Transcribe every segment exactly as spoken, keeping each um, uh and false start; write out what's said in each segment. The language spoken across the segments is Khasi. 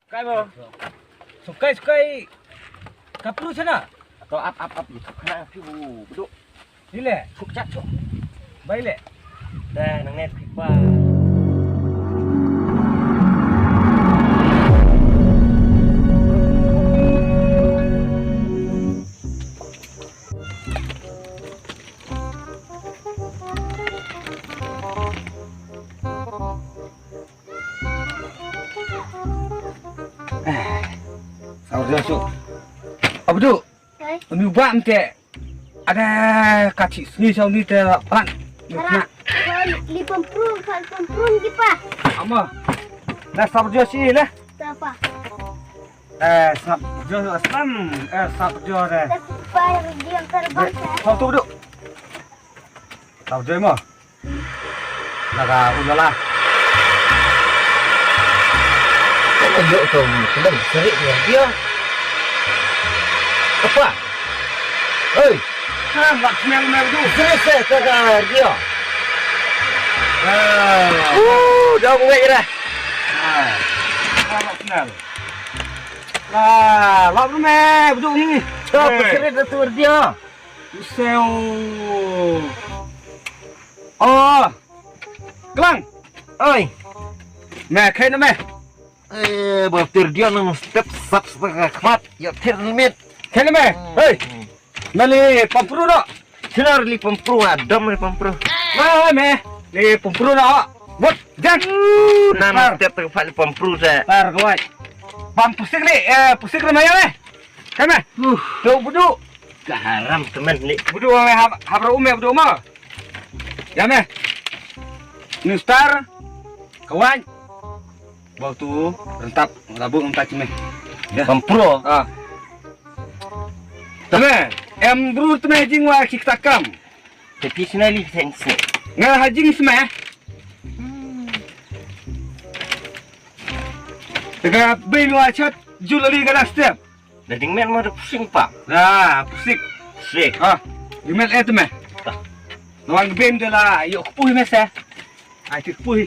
Kai mo. Sukai, sukai. Kapru sana. To ap ap ap, ito kana phi bu beduk. Ile. Suk chat suk. Bai le. Dah nang net phi pa. Saw dio suk. Abdu. Kai. Uni ba mte. Ada kachi sni saw ni te pan. Ara. Li pempru, kan pempru ki pa. Ama. Na saw dio si le. Apa? Eh, sap dio aslam. Eh, sap dio de. Saw tu duk. Saw dio mo. Naga ulala. Kau duk tu, kau serik dia. Apa? Hei. Ha, lak smell mel tu. Serik se kaga dia. Ah. Uh, dah buat je dah. Ha. Ha, lak smell. Lah, lak rumah, beduk ni. Kau serik tu dia. Useu. Oh. Klang. Oi. Me, khai na me. Eh, ba tir dia nang step sap sap khmat. Ya tir limit. Khai na me. Hei. Na li pampru do. Kena li pampru, adam li pampru. Na me. Li pampru do. Bot, jan. Nang step tak li pampru sa. Tar kawai. Pam pusik li, eh, pusik na me ya me. Kena. Uh. Tu budu. Ka haram temen ni. Budu wa me hab hab ra ume budu ma. Ya me. Nustar. Kawan. Bau tu rentap labu nta cime. Ya. Pampro. Ah. Teme. Em bru teme jing wa ki takam. Tapi sina li sense. Nga hajing sime. Tega bin wa chat jul ali ga step. Da ding men ma da pusing pa. Da pusing. Sik. Ah, ding men et me. Tah. Nuan bim de la yo kpui me se. Ai ti kpui.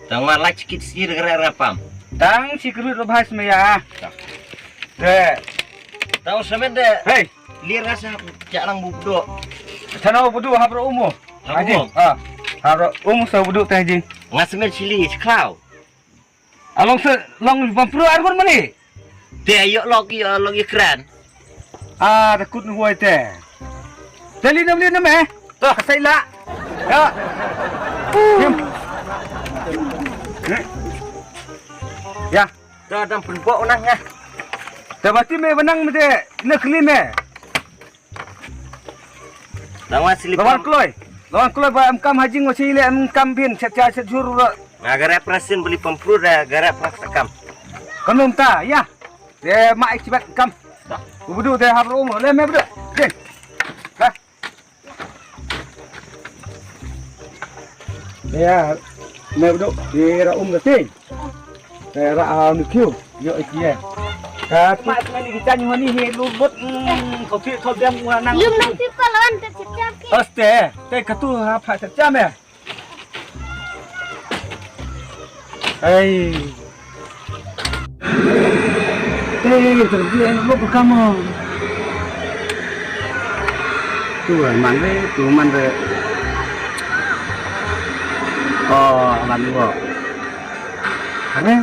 Tang ma la chikit si de gra gra pam. Tang si krut lo bhas me ya. Tah. De. Tau semen de. Hei. Lir nga sa ja lang bu do. Tano bu do hab ro umo. Hab ro umo. Ah. Hab ro umo sa bu do te jing. Nga semen chili chklau. Along se long bam pro ar gon mani. Te yo lok yo lok yo kran. Ah, da kut nuwai te. Te li nam li nam eh. To ka sai la. Ya. Dim. Ya. To dam pun bo unang ya. Te bati me benang me te ne kli me. Lawan slip. Lawan kloi. Lawan kloi ba em kam hajing wa chile em kam bin chet cha chet jur ro. Nga garap rasin beli pempru da garap ras kam. Kanum ta ya. De ma ek chibat kam. Ubudu de hab rum le me budu. De. Ha. Ya, me budu, ira um gati. Ira um kiu, yo ikie. Ka ma tengah ni kita ni mani he lu but, hmm, kopi kau dia mua nang. Lum nang pi ko lawan te chap ki. Aste, te katu ha pha chap me. Ai. Te, te, te, no, no, kamo. Tu, man re, tu, man re. Oh, man re. Are?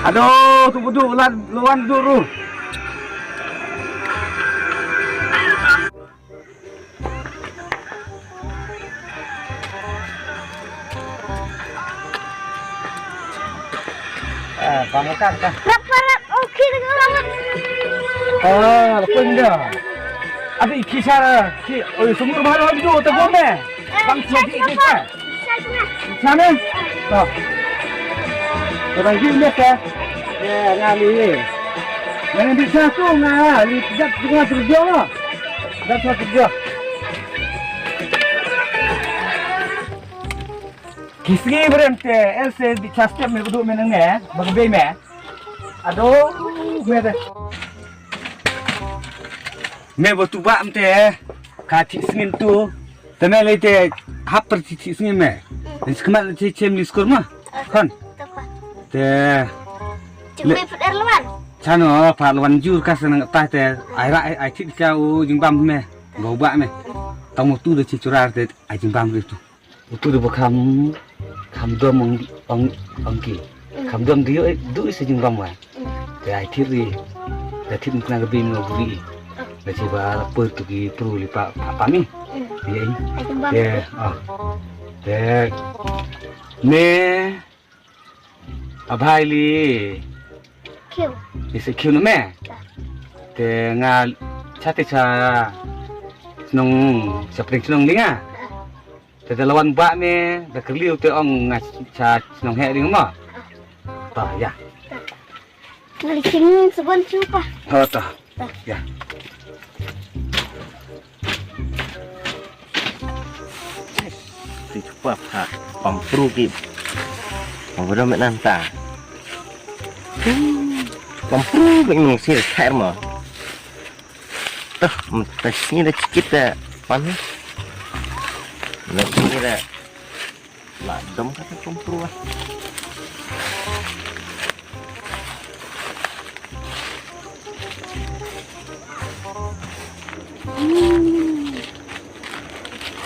Aduh, tu budu, lan, luan dulu. Eh, pamukan kah? Rap, rap, oke, rap. Ah, apa ni dah? Ada iki cara, ki, oh, semua mahal lagi tu, tak boleh. Bang, jadi kita. Sana? Toh. Orang gini dah. Ya, ngali. Yang di satu ngali, tidak dengan kerja lah. Dah satu kerja. Kisgi berem te, el se di chastem me kudu menang ne, bagi me. Aduh, me de. Me batu ba mte, ka ti sngin tu. Te me le te hap per ti ti sngin me. Ni skemat chi chem li skur ma. Khon. Te. Chem li put er lawan. Chano pat lawan jur ka senang tai te. Ai ra ai ai thit ka u jingbam me. Bau ba me. Tang tu de chi churar te ai jingbam ri tu. Utu de kham kham dom ong ong ong ki. Kham dom de yo du se jingbam wa. Te ai thit ri. Te thit mukna ke bim lo buri. Te chi ba per tu ki pru li pa pa mi. Ye. Te ah. Te me. Abhai li. Kyu. Ni se kyu no me. Te nga chate cha chnong, cha pring chnong li nga. Te da lawan ba me da kerliu te ong nga cha chnong he ding ma. Ta ya. Ngali kin sebon chupa. Ha ta. Ya. Ti chupa pha pampru ki. Pampru me nan ta. Pampru me nung sir khair ma. Tuh, mtas ni da chikit da pan. Ni da la dom kata pampru ah.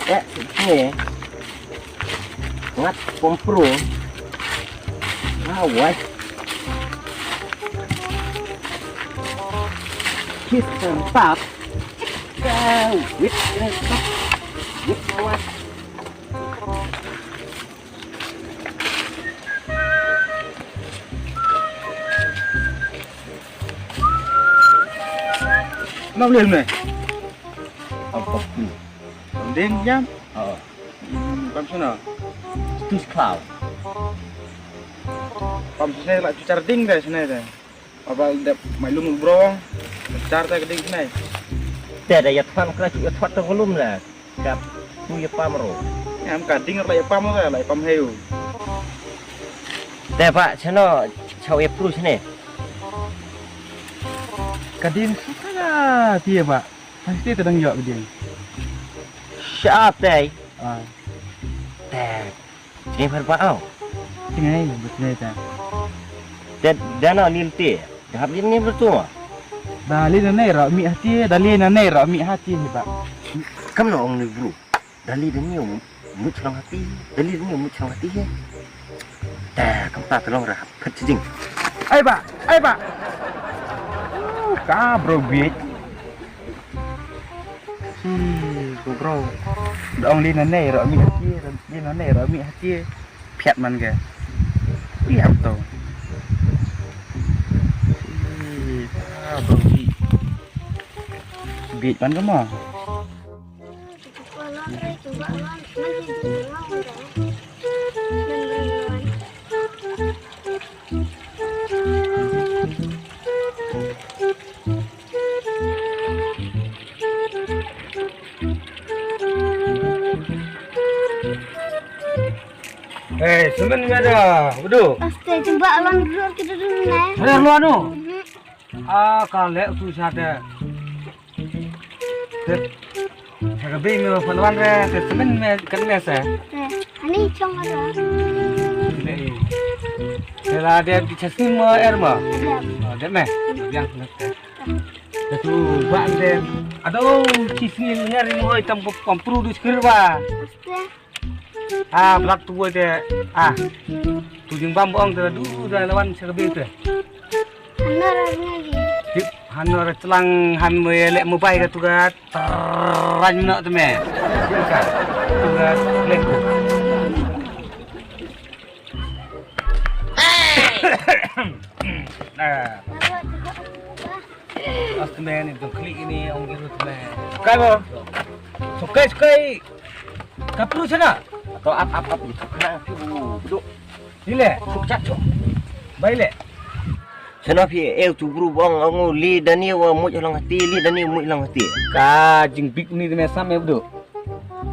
Eh, ni. Ngat pampru. Ah, wai. Kis tap. Ka wit tap. Wit wai. Nang leh ne. Apa tu? Ding jam. Oh. Pam sana. Tus kau. Pam sana la cucar ding deh sana deh. Apa dep mai lum bro. Cucar ta ding sana. Te da ya thon kra ya thot to lum la. Kap tu ya pam ro. Em ka ding la ya pam la ya pam heu. Te pa chano chau ya pru chane. Ka ding suka ti ya ba. Pasti te dang yok ka ding. Sha te. Ah. Te. Chingai pha ba au. Chingai, ba chingai ta. Te dana lil te. Dahap din ni bertu. Da lil na nei ra mi hati, da lil na nei ra mi hati ni ba. Kam no ong ni bru. Da lil ni mu chlong hati, da lil ni mu chlong hati he. Da kam ta tolong ra phet ching. Ai ba, ai ba. Ka bro bi. Hi, ko bro. Dong li na nei ro mi hati, li na nei ro mi hati. Phiat man ke. Phiat to. Hi, ka bro bi. Bi man ke mo. Eh, semen me da, bedu. Aste, jumpa alon dulu kita dulu, nah. Ada lu anu? Mhm. Ah, ka leh tu sa te. Te, sa ka bi me pha wan re, te semen me kan me sa. Te, ani chong ada. Te, te la de di chasni mo er mo. Ya. Oh, de me. Yang te. Te tu ba de. Aduh, chasni ngar mo tam pom pru du skir ba. Aste. Ah, blat tu te. Ah. Tu jingbam bong te du da lawan sa ka bi te. Hanor ngi. Tip hanor chlang han mo ye leh mo bai ka tu ka. Rang no te me. Ka. Tu ka leh. Ah. As te me ni dong klik ini ong gitu te me. Sukai mo. Sukai, sukai. Kapru sana. To ap ap ap itu kana tu duk. Ile. Suk chat suk. Bai le. Sana phi eu tu bru bong angu li dani wa muj long hati, li dani muj long hati. Ka jingbit ni me sam eu duk.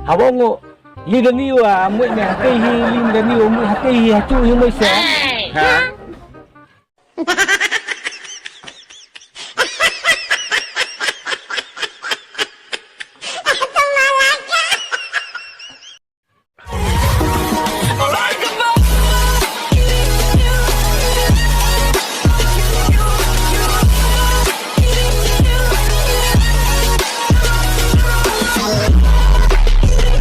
Hawa ngo li dani wa muj me hati hi, li dani wa muj hati hi, hatu hi muj se. Ha?